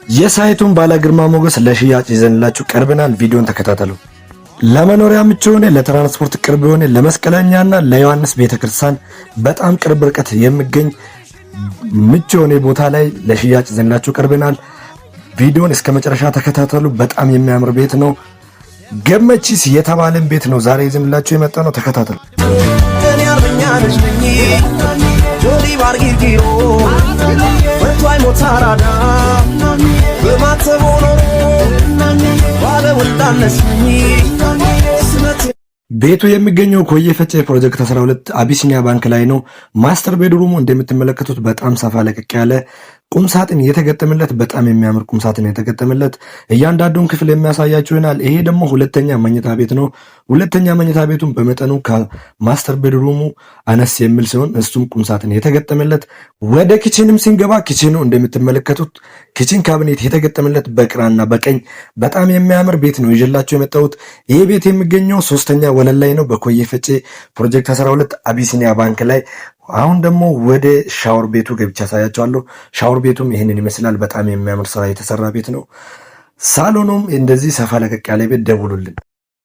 የ site ኡን ባለ ግርማ ሞገስ ለሽያጭ ይዘንላችሁ ቀርበናል። ቪዲዮን ተከታተሉ። ለመኖሪያ ምቹ የሆነ፣ ለትራንስፖርት ቅርብ የሆነ፣ ለመስቀለኛና ለዮሐንስ ቤተክርስቲያን በጣም ቅርብ ርቀት የሚገኝ ምቹ የሆነ ቦታ ላይ ለሽያጭ ይዘንላችሁ ቀርበናል። ቪዲዮን እስከ መጨረሻ ተከታተሉ። በጣም የሚያምር ቤት ነው። ገመቺስ የተባለን ቤት ነው ዛሬ ይዘንላችሁ የመጣ ነው። ተከታተሉ። እኔ አርበኛ ልጅ ነኝ፣ ጆሊ ባርጊርጊሮ ወጥቶ አይሞት አራዳ በማተቦ ኖሮ ባለወልዳነስ ነኝ ስመት። ቤቱ የሚገኘው ኮዬ ፈጬ ፕሮጀክት 12 አቢሲኒያ ባንክ ላይ ነው። Master bedroom ኡ እንደምትመለከቱት በጣም ሰፋ ለቀቅ ያለ፣ ቁም ሳጥን የተገጠመለት፣ በጣም የሚያምር ቁም ሳጥን የተገጠመለት፣ እያንዳንዱን ክፍል የሚያሳያችሁ ይሆናል። ይሄ ደግሞ ሁለተኛ መኝታ ቤት ነው። ሁለተኛ መኝታ ቤቱን በመጠኑ ከ master bedroom ኡ አነስ የሚል ሲሆን እሱም ቁም ሳጥን የተገጠመለት። ወደ kitchen ም ስንገባ kitchen ኑ እንደምትመለከቱት kitchen cabinet የተገጠመለት በግራና በቀኝ በጣም የሚያምር ቤት ነው ይዤላችሁ የመጣሁት። ይሄ ቤት የሚገኘው ሶስተኛ ወለል ላይ ነው፣ በኮዬ ፈጬ ፕሮጀክት 12 አቢሲኒያ ባንክ ላይ። አሁን ደግሞ ወደ ሻወር ቤቱ ገብቼ አሳያችኋለሁ። ሻወር ቤቱም ይህንን ይመስላል። በጣም የሚያምር ስራ የተሰራ ቤት ነው። ሳሎኑም እንደዚህ ሰፋ ለቀቅ ያለ ቤት። ደውሉልን።